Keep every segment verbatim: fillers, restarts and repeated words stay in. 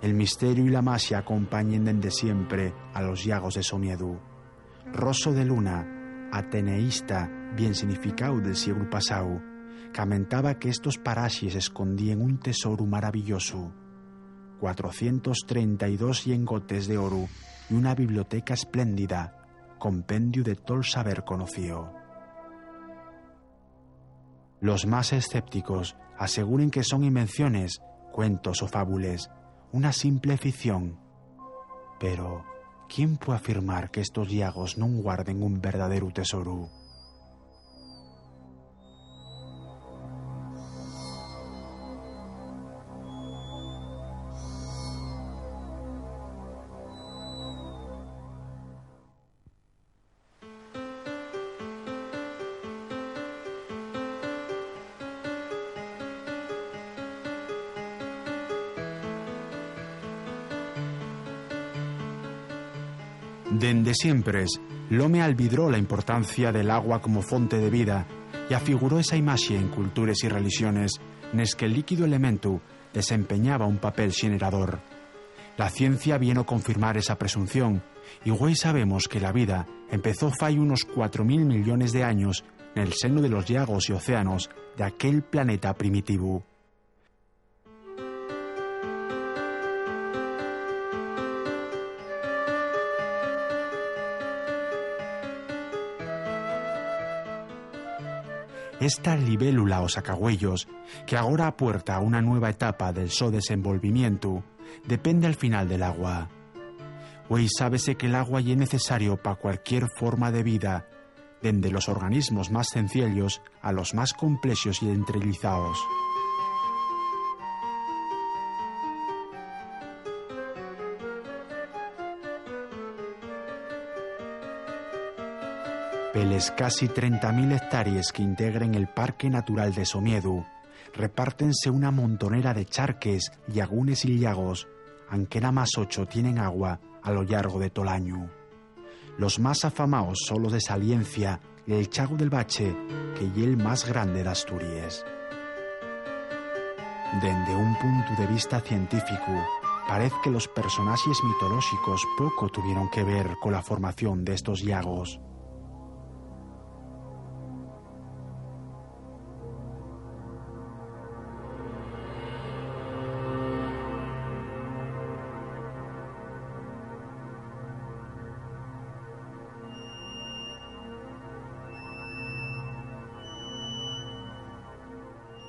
El misteriu y la maxia acompañen dende siempre a los llagos de Somiedu. Roso de Luna, ateneísta bien significáu del sieglu pasáu, camentaba que estos paraxes escondíen un tesoru maravillosu, cuatrocientos trenta y dos llengotes d'oru y una biblioteca espléndida, compendiu de tol saber conocío. Los más escépticos aseguren que son invenciones, cuentos o fábules, una simple ficción. Pero, ¿quién pue afirmar que estos llagos nun guarden un verdaderu tesoru? Dende siempres, l'home alvidró la importancia del agua como fonte de vida y afiguró esa imaxe en cultures y relixones nes que'l líquidu elementu desempeñaba un papel xenerador. La ciencia vien a confirmar esa presunción, y güei sabemos que la vida empezó fai unos cuatro mil millones de años nel seno de los llagos y océanos d'aquel planeta primitivu. Esta libélula o sacagüeyos, que agora apuerta a una nueva etapa del so desenvolvimientu, depende al final del agua. Güei sábese que l'agua ye necesario pa cualquier forma de vida, dende los organismos más cenciellos a los más complexos y entrellizaos. Peles casi trenta mil hectárees qu'integren el Parque Natural de Somiedu, repártense una montonera de charques, llagunes y llagos, anque namás ocho tienen agua a lo llargo de tol añu. Los más afamaos son los de Saliencia y el Chagu del Bache, que ye'l más grande d'Asturies. Dende un puntu de vista científicu, parez que los personaxes mitolóxicos poco tuvieron que ver cola formación d'estos llagos.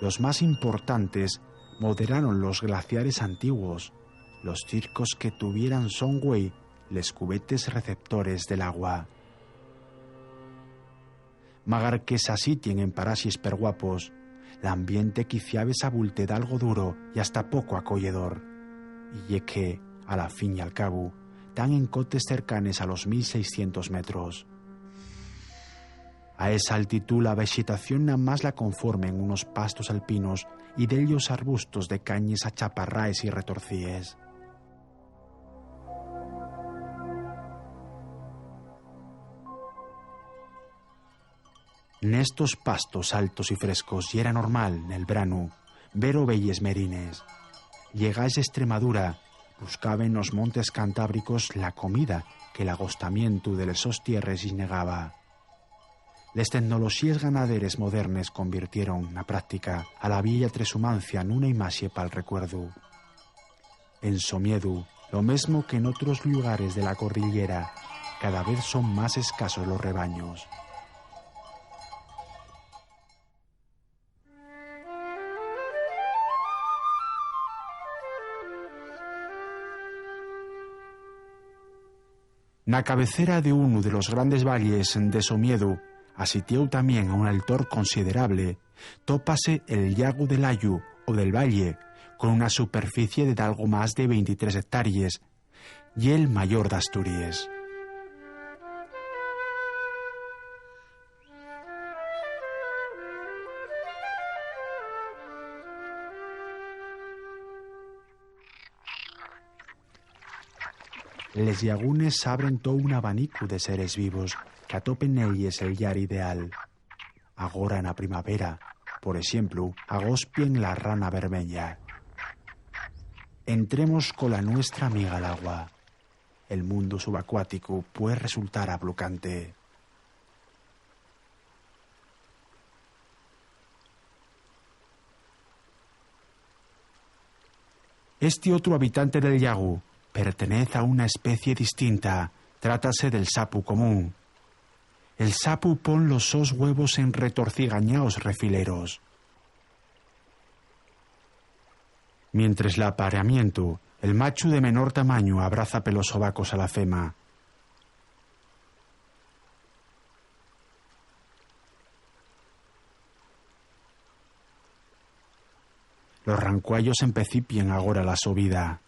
Los más importantes moderaron los glaciares antiguos, los circos que tuvieran son güei les cubetes receptores del agua. Magar que s'asitien en paraxes perguapos, l'ambiente quiciabes abulte d'algo duro y hasta poco acoyedor. Y ye que, a la fin y al cabu, tán en cotes cercanes a los mil seiscientos metros. A esa altitud, la vexetación namás la conformen unos pastos alpinos y dellos arbustos de cañes achaparraes y retorcíes. Nestos pastos altos y frescos yera normal, nel branu, ver ovelles merines. Llegaes d'Estremadura, buscaben nos montes cantábricos la comida que l'agostamientu de les sos tierres-y negaba. Les tecnoloxíes ganaderes modernes convirtieron, na práctica, a la vieya tresumancia nuna imaxe pal recuerdu. En Somiedu, lo mesmo que n'otros llugares de la cordillera, cada vez son más escasos los rebaños. Na cabecera de unu de los grandes valles de Somiedu, asitiáu tamién a un altor considerable, tópase el llagu del Ayu o del Valle, con una superficie de dalgo más de veintitrés hectárees, ye'l mayor d'Asturies. Les llagunes abren tou un abanicu de seres vivos qu'atopen nelles el llar ideal. Agora na primavera, por exemplu, agospien la rana bermeya. Entremos cola nuestra amiga l'agua. El mundu subacuáticu pue resultar ablocante. Esti otru habitante del llagu pertenez a una especie distinta. Trátase del sapu común. El sapu pon los sos güevos en retorcigañaos refileros. Mientres l'apareamientu, el machu de menor tamañu abraza pelos sobacos a la fema. Los rancuayos empecipien agora la so vida.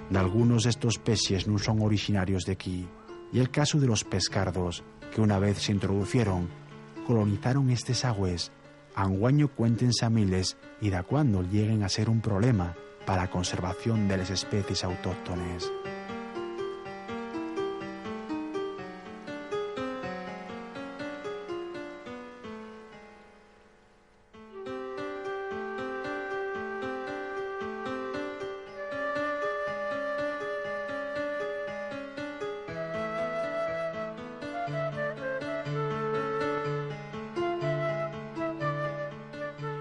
Dalgunos d'estos peces nun son orixinarios d'equí. Ye'l casu de los pescardos, que una vez s'introducieron, colonizaron estes agües. Anguaño cuéntense a miles y dacuando lleguen a ser un problema pa la conservación de les especies autóctones.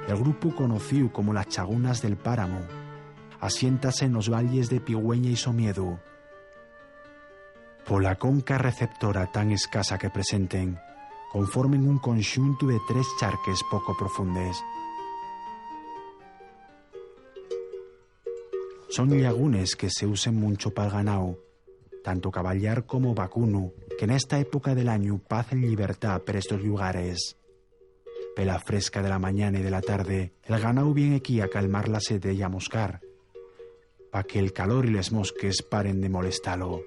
El grupu conocíu como las Chagunas del Páramu asiéntase nos valles de Pigüeña y Somiedu. Pola conca receptora tan escasa que presenten, conformen un conxuntu de tres charques poco profundes. Son llagunes que se usen muncho pal ganao, tanto caballar como vacunu, que nesta época del añu paz en llibertá per estos llugares. Pela fresca de la mañana y de la tarde, el ganao vien equí a calmar la sete y amoscar, pa que el calor y les mosques paren de molestalo.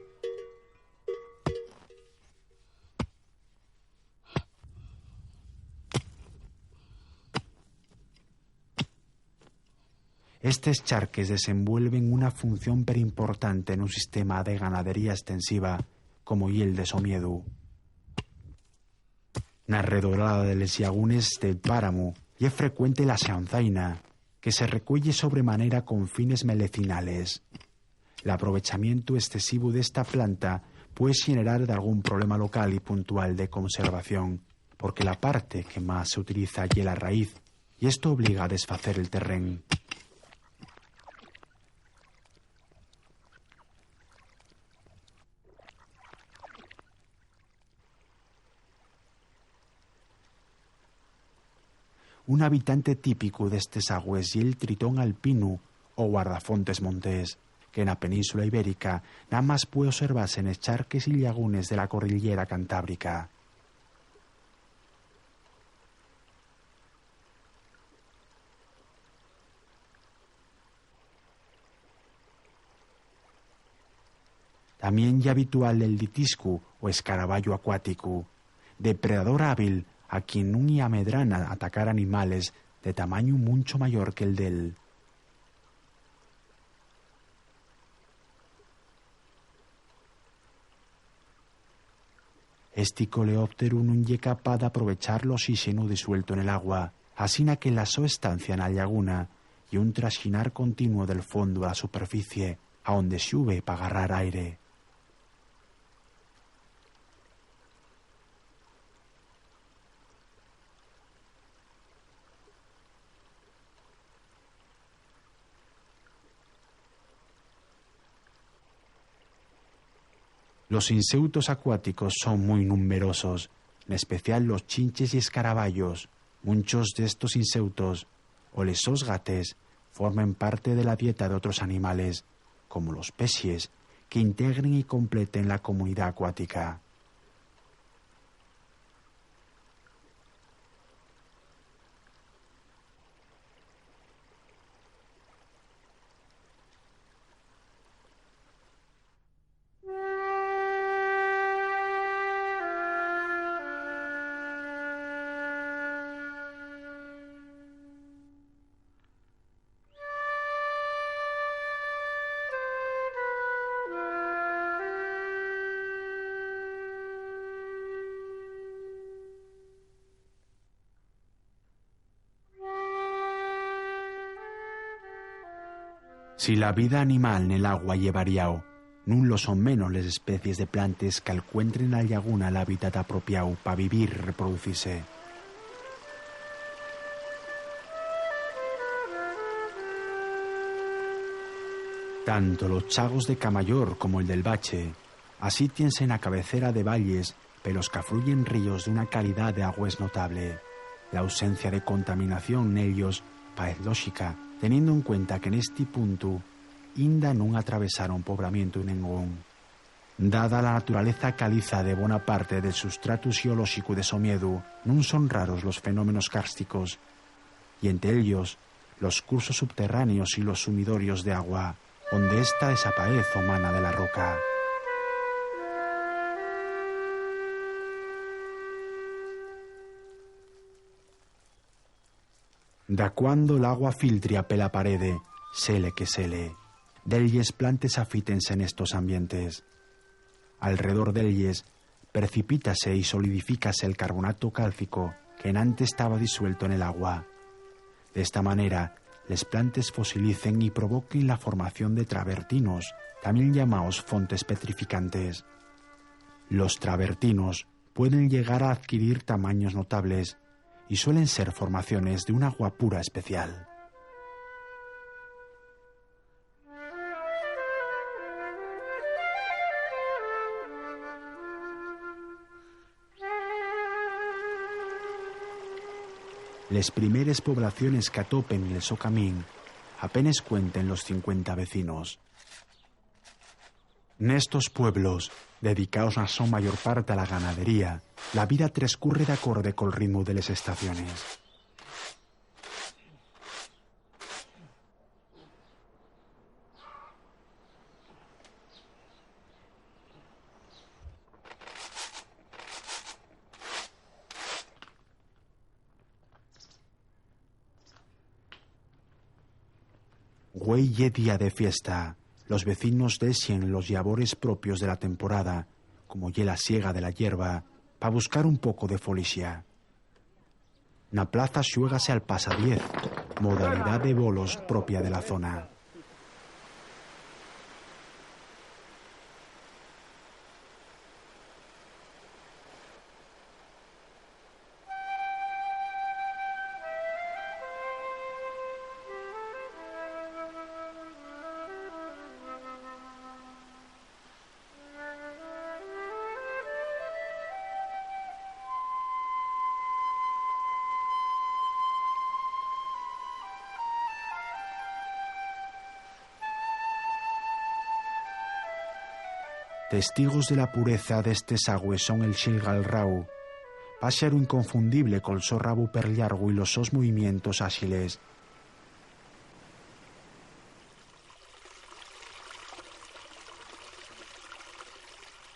Estes charques desenvuelven una función perimportante nun sistema de ganadería estensiva como ye'l de Somiedu. Na redorada de les llagunes del páramu ye frecuente la xanzaina, que se recueye sobre manera con fines melecinales. L'aprovechamientu escesivu d'esta planta pue xenerar dalgún problema local y puntual de conservación, porque la parte que más se utiliza ye la raíz, y esto obliga a desfacer el terrén. Un habitante típicu d'estes agües ye'l tritón alpinu o guardafontes montés, que na península ibérica namás pue observase nes charques y llagunes de la cordillera cantábrica. Tamién ye habitual el litiscu o escarabayu acuáticu, depredador hábil a quien nun-y amedrana atacar animales de tamañu muncho mayor que'l d'él. Esti coleópteru nun ye capaz d'aprovechar l'oxíxenu disuelto nel agua, asina que la so estancia na llaguna ye un traxinar continuo del fondu a la superficie, a onde xuve pa garrar aire. Los inseutos acuáticos son mui numberosos, n'especial los chinches y escarabayos. Munchos d'estos inseutos, o les sos gates, formen parte de la dieta d'otros animales, como los peces, que integren y completen la comunidá acuática. Si la vida animal nel agua ye variao, nun lo son menos les especies de plantes qu'alcuentren na llaguna l'hábitat apropiao pa vivir y reproducise. Tanto los chagos de Camayor como el del Bache asítiense na cabecera de valles pelos qu'afluyen ríos d'una calidá d'agua esnotable. L'ausencia de contaminación nellos paez lóxica, teniendo en cuenta que nesti puntu inda nun atravesaron poblamientu nengún. Dada la naturaleza caliza de bona parte del sustratu xeolóxicu de Somiedu, nun son raros los fenómenos kársticos, y ente ellos los cursos subterráneos y los sumidorios d'agua, onde ésta desapaez o mana de la roca. Dacuando l'agua filtria pela parede, sele que sele, delles plantes afítense nestos ambientes. Alredor delles, precipítase y solidifícase el carbonato cálcico qu'enantes taba disuelto nel agua. D'esta manera, les plantes fosilicen y provoquen la formación de travertinos, tamién llamaos fontes petrificantes. Los travertinos pueden llegar a adquirir tamaños notables y suelen ser formaciones de una guapura especial. Les primeres poblaciones qu'atopen el so camín apenes cuenten los cincuenta vecinos. Nestos pueblos, dedicaos na so mayor parte a la ganadería, la vida trescurre d'acorde col ritmu de les estaciones. Güei ye día de fiesta. Los vecinos dexen los llabores propios de la temporada, como ye la siega de la yerba, pa buscar un poco de folixia. Na plaza xuégase al pasadiez, modalidá de bolos propia de la zona. Testigos de la pureza d'estes agües son el xilgalrau, páxaru inconfundible col so rabu perllargu y los sos movimientos áxiles.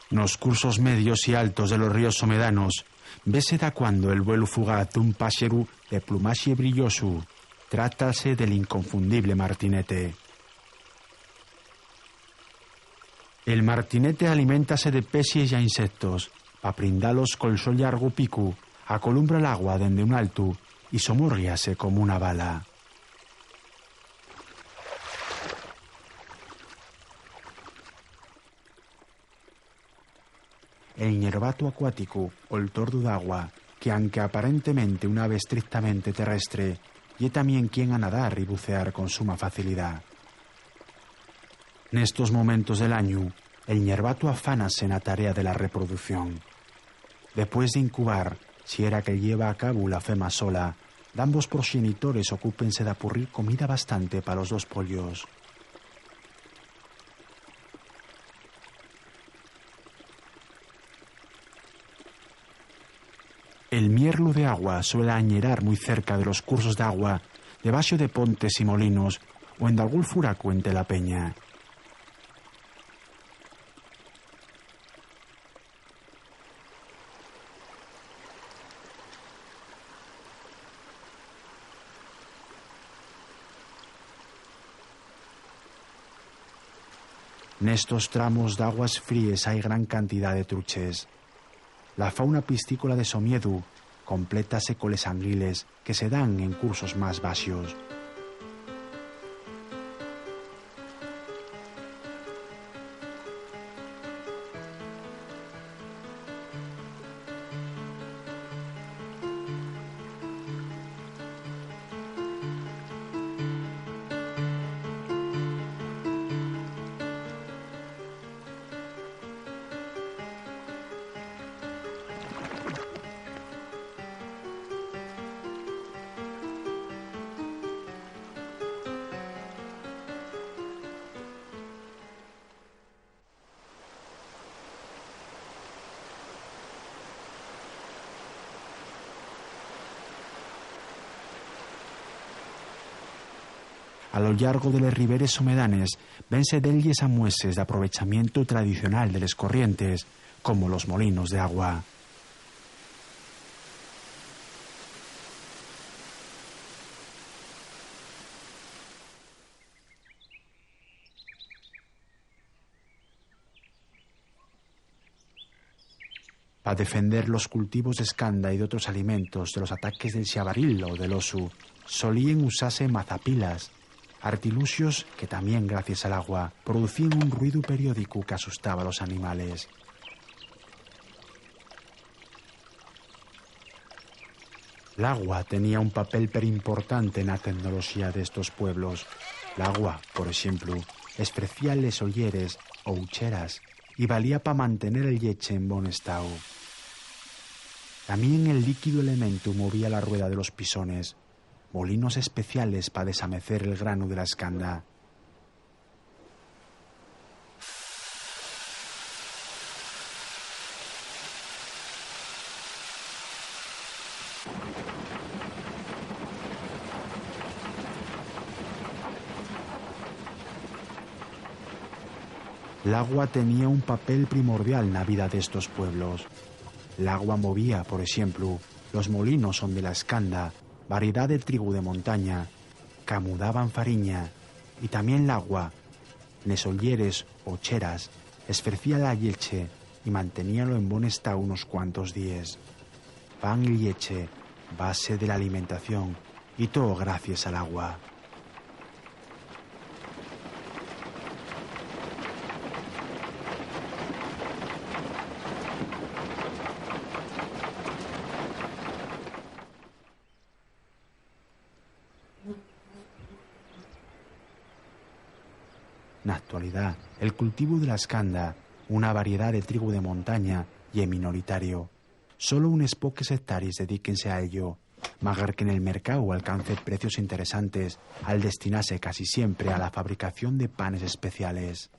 Nos cursos medios y altos de los ríos somedanos, vese dacuando el vuelu fugaz d'un páxaru de plumaxe brillosu. Trátase del inconfundible martinete. El martinete aliméntase de pecies ya insectos. Pa prindalos col so llargu picu, acolumbra l'agua dende un altu y somórguiase como una bala. El ñerbatu acuáticu, o'l tordu d'agua, que anque aparentemente una ave estrictamente terrestre, ye tamién quien a nadar y bucear con suma facilidá. Nestos momentos del añu, el ñerbatu afánase na tarea de la reproducción. Depués d'incubar, si era que lleva a cabu la fema sola, dambos proxenitores ocúpense d'apurrir comida bastante pa los dos pollos. El mierlu d'agua suele añerar mui cerca de los cursos d'agua, debaxo de pontes y molinos, o en dalgún furacu ente la peña. Nestos tramos d'aguas fríes hai gran cantidá de truches. La fauna piscícola de Somiedu complétase coles anguiles que se dan en cursos más baxos. A lo llargo de les riberes somedanes, vense delles amueses d'aprovechamientu tradicional de les corrientes, como los molinos d'agua. Pa defender los cultivos d'escanda y d'otros alimentos de los ataques del xabaril o del osu, solíen usase mazapilas, artiluxios que tamién, gracies al agua, producíen un ruidu periódicu qu'asustaba a los animales. L'agua tenía un papel perimportante na tecnoloxía d'estos pueblos. L'agua, por exemplu, esfrecía les solleres o ucheras y valía pa mantener el lleche en bon estáu. Tamién el líquidu elementu movía la rueda de los pisones, molinos especiales pa desamecer el granu de la escanda. L'agua tenía un papel primordial na vida d'estos pueblos. L'agua movía, por exemplu, los molinos onde la escanda, variedá de trigu de montaña, camudaban fariña, y tamién l'agua, nes solleres o cheras, esfrecía la lleche y manteníalo en bon estáu unos cuantos díes. Pan y lleche, base de la alimentación, y too gracies al agua. Na actualidá, el cultivu de la escanda, una variedá de trigu de montaña, ye minoritario. Solo unes poques hectárees dedíquense a ello, magar que nel mercáu alcance precios interesantes al destinase casi siempre a la fabricación de panes especiales.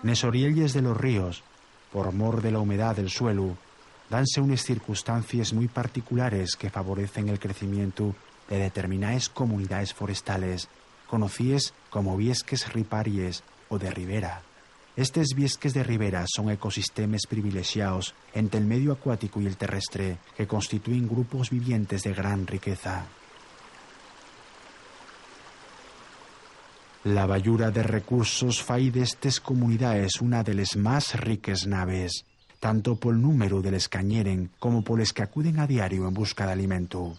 Nes orielles de los ríos, por mor de la humedá del suelu, danse unes circunstancies mui particulares que favorecen el crecimientu de determinaes comunidaes forestales, conocíes como viesques riparies o de ribera. Estes viesques de ribera son ecosistemes privilexiaos ente'l mediu acuáticu y el terrestre, que constituyen grupos vivientes de gran riqueza. La bayura de recursos fai d'estes comunidaes una de les más riques naves, tanto pol númberu de les qu'añeren como poles qu'acuden a diariu en busca d'alimentu.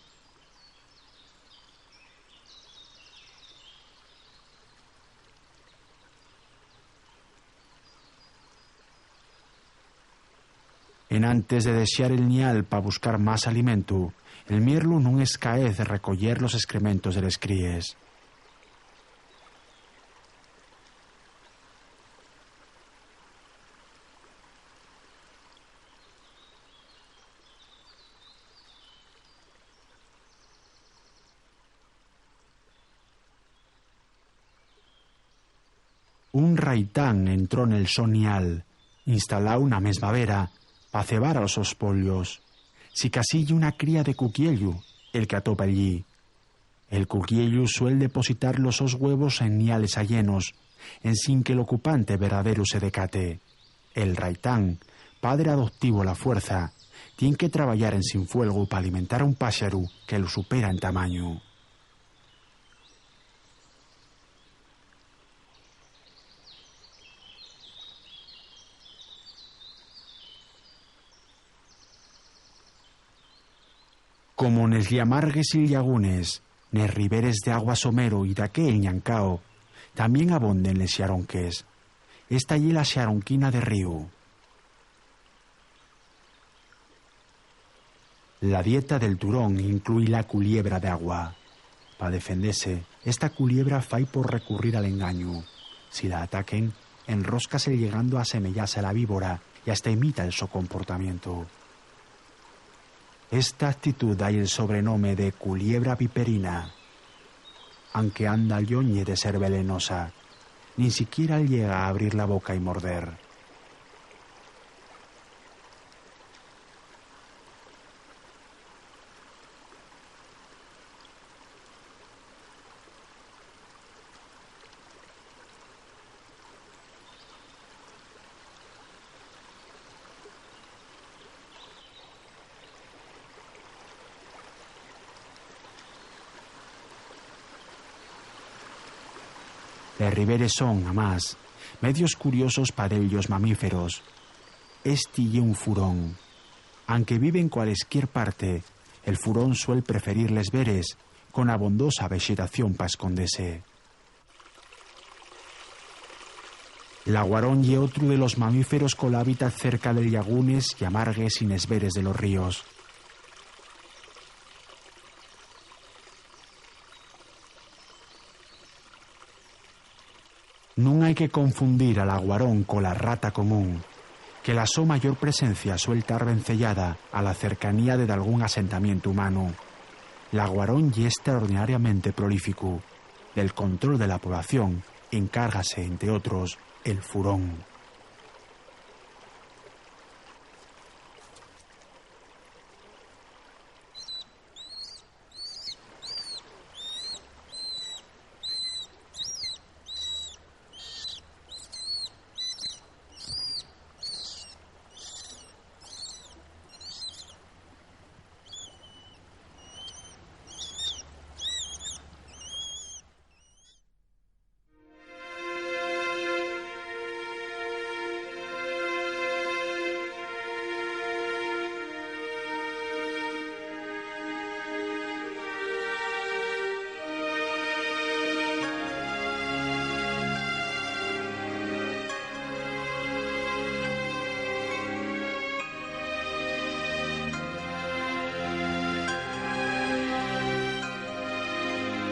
Enantes de dexar el nial pa buscar más alimentu, el mierlu nun escaez de recoyer los escrementos de les críes. Un raitán entró nel so nial, instaláu na mesma vera, pa cebar a los sos pollos. Sicasí ye una cría de cuquiellu el que atopa ellí. El cuquiellu suel depositar los sos güevos en niales ayenos, ensin que l'ocupante verdaderu se decate. El raitán, padre adoptivo a la fuerza, tien que trabayar ensin fuelgu p'alimentar a un páxaru que lu supera en tamañu. Como nes llamargues y llagunes, nes riberes d'agua somero y daqué el ñancao, tamién abonden les xaronques. Esta ye la xaronquina de ríu. La dieta del turón inclúi la culiebra d'agua. Pa defendese, esta culiebra fai por recurrir al engañu. Si la ataquen, enróscase llegando a asemeyase a la víbora y hasta imita el so comportamientu. Esta actitú da-y el sobrenome de culiebra viperina. Anque anda lloñe de ser velenosa, nin siquiera llega a abrir la boca y morder. Les riberes son, amás, medios curiosos pa dellos mamíferos. Esti ye un furón. Anque vive en cualesquier parte, el furón suel preferir les veres, con abondosa vexetación pa escondese. L'aguarón ye otru de los mamíferos col hábitat cerca de llagunes y amargues y nes veres de los ríos. Nun hai que confundir al aguarón cola rata común, que la so mayor presencia suel tar venceyada a la cercanía de dalgún asentamientu humanu. L'aguarón ye estraordinariamente prolíficu. Del control de la población encárgase, ente otros, el furón.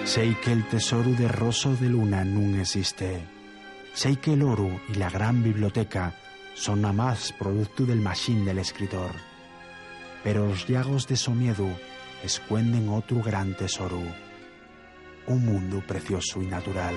Sei que'l tesoru de Roso de Luna nun esiste. Sei que l'oru y la gran biblioteca son namás productu del maxín del escritor. Pero los llagos de so miedu escuenden otru gran tesoru, un mundu preciosu y natural.